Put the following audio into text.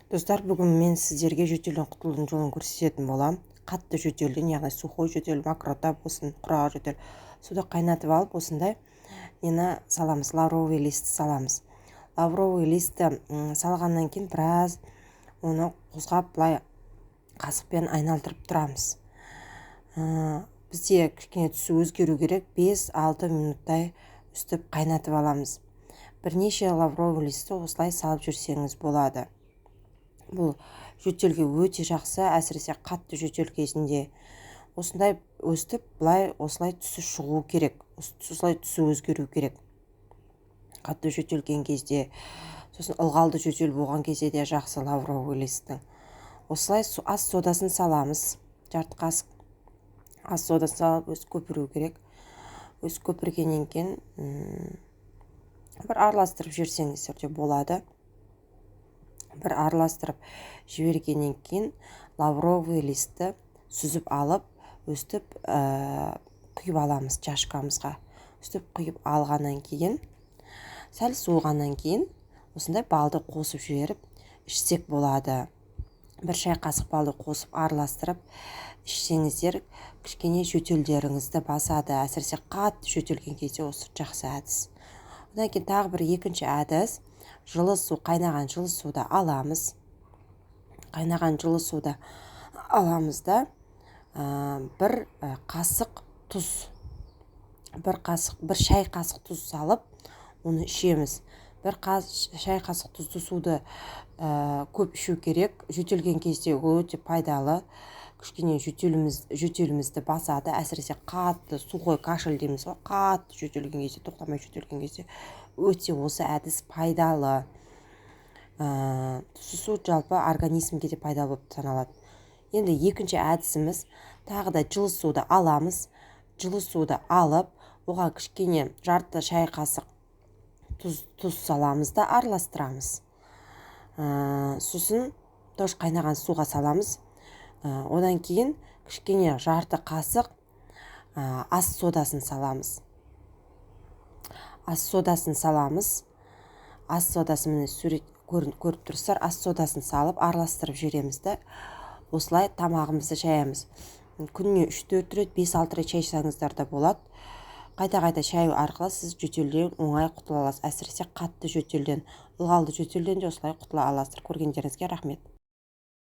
Достар, бүгін мен сіздерге жөтелден құтылудың жолын көрсететін боламын. Қатты жөтелден, яғни сухой жөтел, мокрота болсын, құрғақ жөтел. Суды қайнатып алып, осындай нені саламыз, лавровый лист саламыз. Лавровый листті салғаннан кейін біраз оны қозғап, былай қасықпен айналдырып тұрамыз. Бізде кішкене түсі өзгеру керек, 5-6 минуттай үстіп қайнатып аламыз. Бірнеше лавровый листті осылай салып жүрсеңіз болады. Бұл жөтелге өте жақсы, әсіресе қатты жөтел кезінде. Осындай өстіп, былай осылай түсі шығу керек, осылай түсі өзгеру керек қатты жөтелген кезде. Сосын ылғалды жөтел болған кезде де жақсы лавровый листтің. Осылай ас содасын саламыз, жарты қасық ас содасын салып, өстіп көпіру керек. Өстіп көпіргеннен кейін бір араластырып жіберсеңіздер де болады. Бір араластырып жібергеннен кейін лавровый листті сүзіп алып, өстіп құйып аламыз чашкамызға. Өстіп құйып алғаннан кейін, сәл суығаннан кейін осындай балды қосып жіберіп ішсек болады. Бір шай қасық балды қосып араластырып ішсеңіздер, кішкене жөтелдеріңізді басады. Әсіресе қатты жөтелген кезде осы жақсы әдіс. Одан кейін тағы бір екінші әдіс: жылы су, қайнаған жылы суды аламыз. Қайнаған жылы суды аламыз да, бір қасық тұз, бір қасық, бір шай қасық тұз салып, оны ішеміз. Бір шай қасық тұзды суды көп ішу керек. Жөтелген кезде өте пайдалы, кішкене жөтелімізді басады. Әсіресе қатты сухой кашель дейміз ғой, қатты жөтелген кезде, тоқтамай жөтелген кезде өте осы әдіс пайдалы. Тұзды су жалпы организмге де пайдалы болып саналады. Енді екінші әдісіміз: тағы да жылы суды аламыз. Жылы суды алып, оған кішкене жарты шай қасық тұз саламыз да, араластырамыз. Сосын тоже қайнаған суға саламыз. Одан кейін кішкене жарты қасық ас содасын саламыз. Ас содасын саламыз. Ас содасын, міне, сурет көріп тұрсыздар. Ас содасын салып, араластырып жібереміз да, осылай тамағымызды шаямыз. Күніне 3-4 рет, 5-6 рет шайсаңыздар да болады. Қайта-қайта шаю арқылы сіз жөтелден оңай құтыла аласыз, әсіресе қатты жөтелден. Ылғалды жөтелден де осылай құтыла аласыздар. Көргендеріңізге рахмет.